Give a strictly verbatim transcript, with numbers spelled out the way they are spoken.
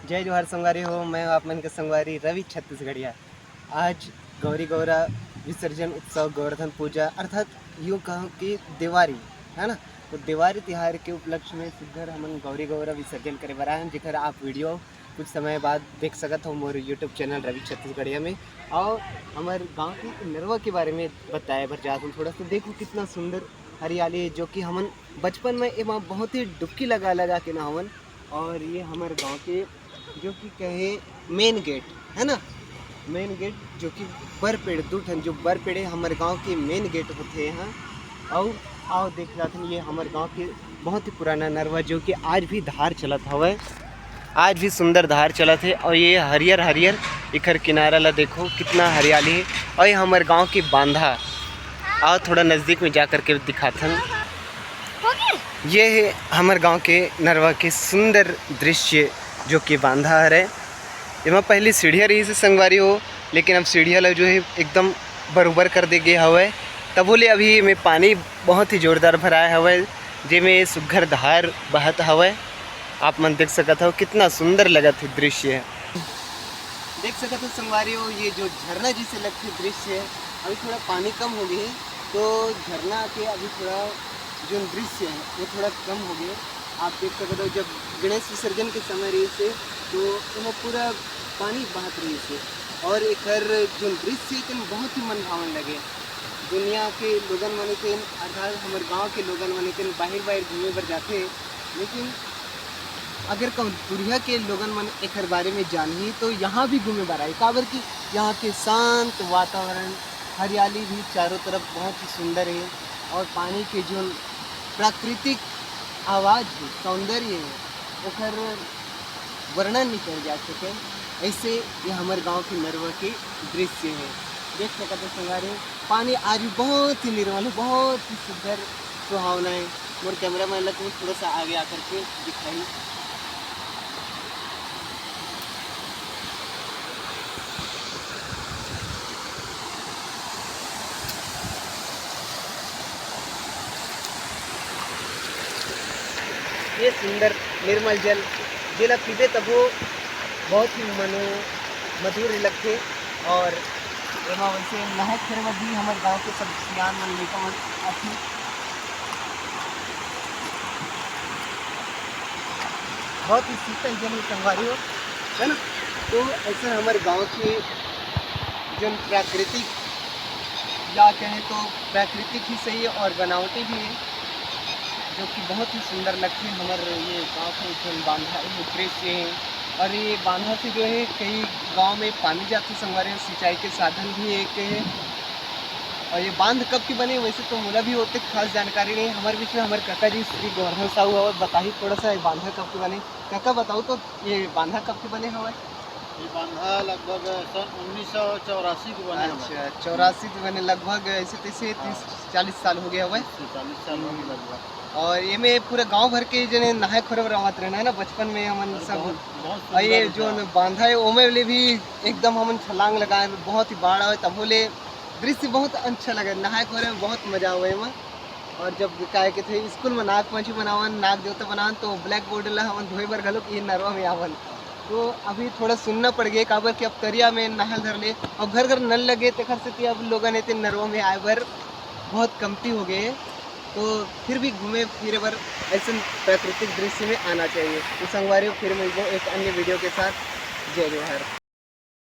जय जोहार संगवारी हो, मैं हूँ आप मन के संगवारी रवि छत्तीसगढ़िया। आज गौरी गौरा विसर्जन उत्सव, गोवर्धन पूजा, अर्थात यूँ कहो कि देवारी, है ना? तो देवारी तिहार के उपलक्ष्य में सुग्घर हमन गौरी गौरा विसर्जन करे बर आए हन, जेकर आप वीडियो कुछ समय बाद देख सकत हो मोर YouTube चैनल रवि छत्तीसगढ़िया में। और हमर गांव के नरवा के बारे में बताए बर जात हूँ थोड़ा सा। देखो कितना सुंदर हरियाली है, जो कि हमन बचपन में एमा बहुत ही डुबकी लगा लगा के नहावन। और ये हमर गांव के जो कि कहे मेन गेट है ना, मेन गेट जो कि बरपेड़, दू ठन जो बरपेड़े हमर गांव के मेन गेट होथे यहाँ। और आओ देख जाथन, ये हमर गांव के बहुत ही पुराना नरवा जो कि आज भी धार चलत हवय, आज भी सुंदर धार चलत हे। और ये हरियर हरियर इखर किनारा ला देखो कितना हरियाली है। और ये हमर गांव के बांधा, आओ थोड़ा नजदीक में जा करके दिखाथन। ये है हमर गांव के नरवा के सुंदर दृश्य जो कि बांधा हरे। एमा पहले सीढ़िया रहिस हे संगवारी हो, लेकिन अब सीढ़िया ला जो है एकदम बरोबर कर दे गे हवय। तभो ले अभी एमे पानी बहुत ही जोरदार भराए हवय, जेमे सुग्घर धार बहत हवय। आप मन देख सकत हव कितना सुंदर लगत हे दृश्य। देख सकत हो संगवारी हो, ये जो झरना जैसे लगथे दृश्य है, अभी थोड़ा पानी कम हो गए है, तो झरना के अभी थोड़ा जो दृश्य है वो थोड़ा कम हो गए। आप देख सकत हो जब गणेश विसर्जन के समय रहिस हे तो एमा पूरा पानी बहत रहिस हे और एकर जो दृश्य है तेन बहुत ही मनभावन लगे। दुनिया के लोगन मन तेन अर्थात हमर गांव के लोगन मन तेन बाहिर बाहिर घूमे बर जाथे, लेकिन अगर कहूँ दुरिहा के लोगन मन एकर बारे में जानही तो यहाँ भी घूमे बर आही, काबर कि यहाँ के शांत वातावरण, हरियाली भी चारों तरफ बहुत ही सुंदर है और पानी के जो प्राकृतिक आवाज़ है, सौंदर्य है, ओकर वर्णन नहीं कर जा सके। ऐसे ये हमर गांव के नरवा के दृश्य है। देख सकत हो संगवारी, पानी आज भी बहुत ही निर्मल है, बहुत ही सुंदर सुहावना है। मोर कैमरा मैन ला कहूँ थोड़ा सा आगे आकर के दिखाई। ये सुंदर निर्मल जल, जेला पीबे तभो बहुत ही मनो मधुर लगथे। और एमा वैसे नहाए खेरे बर भी हमर गांव के सब सियान मन, लइका मन आथे। बहुत ही शीतल जल है संगवारी हो, है ना? तो ऐसे हमर गांव के जो प्राकृतिक या कहें तो प्राकृतिक ही सही है और बनावटी भी है, जो कि बहुत ही सुंदर लगथे। हमर ये गांव के जो बांधा है, ये दृश्य है और ये बांधा से जो है कई गांव में पानी जाथे संगवारी हो, सिंचाई के साधन भी एक है। और ये बांध कब के बने, वैसे तो मोला भी ओतेक खास जानकारी नहीं। हमर बीच में हमर काका जी श्री गोवर्धन साहू हवय, बताही थोड़ा सा ये बांधा कब के बने। काका बताओ तो, ये बांधा कब के बने हवय? ये बांधा लगभग सन उन्नीस सौ चौरासी के बने हवय। अच्छा, चौरासी के बने, लगभग ऐसे तैसे तीस हाँ। चालीस साल हो गए हवय। तीस से चालीस साल हो गए लगभग। और ये में पूरा गांव भर के जने नहाए खोरे बर आवत रहना है ना, बचपन में हमन अरे सब। बहुत, बहुत और ये सुंदर जो था। न बांधा है, ओमे ले भी एकदम हमन छलांग लगाए, बहुत ही बाढ़ आवे, तभो ले दृश्य बहुत अच्छा लगे, नहाए खोरे में बहुत मजा आवे एमा। और जब काहे के थे स्कूल में नाग पंचमी मनावन, नाग देवता बनावन, तो ब्लैक बोर्ड ला हमन धोए बर घलो ये नरवा में आवन। तो अभी थोड़ा सुन्ना पड़ गए, काबर कि अब तरिया में नहाए धर ले, और घर घर नल लगे, तेखर सेती अब लोगन एते नरवा में आए बर बहुत कमती हो गए। तो फिर भी घूमे फिरे बर ऐसे प्राकृतिक दृश्य में आना चाहिए। तो संगवारी हो, फिर मिलबो एक अन्य वीडियो के साथ। जय जोहार।